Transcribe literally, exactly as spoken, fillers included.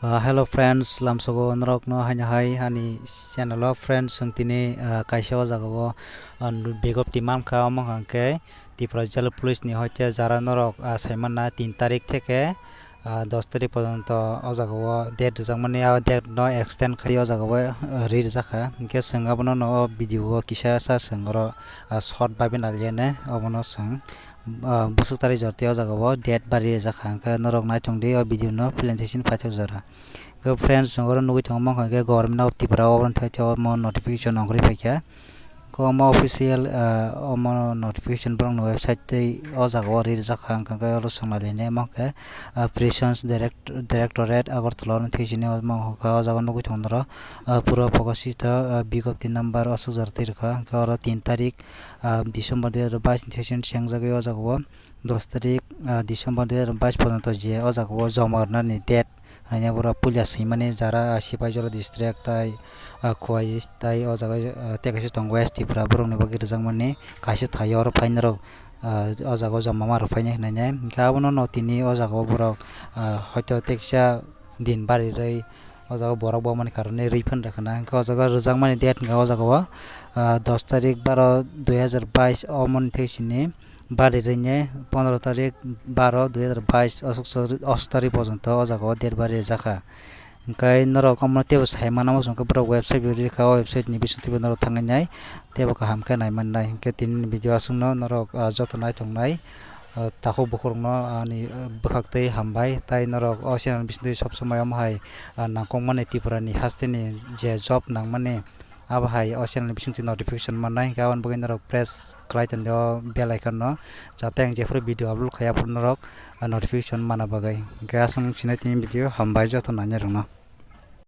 Ah, hello friends, lamsogo norokno haino hai ani channel o friends, chwng tini, ah, kaisa o jaga o, ah, bag of tea mankha, omo hwnkha khe Tipra Jila Police ni hoite jara norok, ah, saimanna tin tarik theke, ah, dos tarik porjonto o jaga o date rijak mani, ah, date no extend khai o jaga o, ah, ri rijak kha. Hwnkhe chwng abono no o video o kisa sa chwng oro, ah, short bai bai naliya ne obono chwng, ah, busuk tarik jor tei o jaga o date bari rijak kha. Hwnkhe norok naithok di o video no plan session paithak jora. Khe friends, chwng oro nugwi tongo, mangkha khe Government of Tripura o phai khe omo notification ongkhorwi phaikha. Khe omo official, ah, omo notification borokni website tei o jaga o ri rijak kha, wngkha khe oro swng nai lainai. Omo khe, ah, Prisons Direct-, Directorate Agartala oro thwi sini omo khe o jaga o nugwi tongo norok, ah, pura phokosito, ah, big of the number o sukjak twi rwkha. Hwnkhe oro tin tarik, ah, December dui hajar bais ni thwi sini seng jagwi o jaga o dos tarik, ah, December dui hajar bais porjonto je o jaga o joma rwnani date haino borok puila swimani jara, ah, Sipaijala district tai, ah, Khowai tai o jaga, ah, tei kaisa tongo West Tripura, borokni bagwi rwjakmani kaisa thaio oro phainai rok, ah, o jaga o joma ma rok phainai hinwi. Hwnkhe abono no tini o jaga o borok, ah, hoito tei kisa din bari rwi o jaga o borok bo mani karone rwi phan rwkha na. Hwnkhe o jaga rwjakmani date hwnkhe o jaga o, ah, dos tarik baro dui hajar bais o mani thai sini bari rwinai pondro tarik baro dui hajar bais aswk so-, aswk tarik porjonto o jaga o date bari rijak kha. Hwnkhe norok omo teibo sai mano muchung khe borok website bo rikha, o website ni bising twibo norok thangwi nai teibo kaham khe nai mannai. Hwnkhe tini ni video aswk no norok, ah, joto nai tongnai, ah, takhuk bukhuk rok no ani, ah, bwkhak twi hambai, tai norok o channel bising twi sob somoi omo hai, ah, nangkok mani Tripura ni haste ni je job nang mani, abo hai o channel ni bising twi notification mannai, hwnkhe aboni bagwi norok press khlai tongdi o bell icon no, jate ang jephuru video upload khai aphuru norok, ah, notification mana bagwi. Hwnkhe aswk sinai tini video, hambai joto nainai rok no.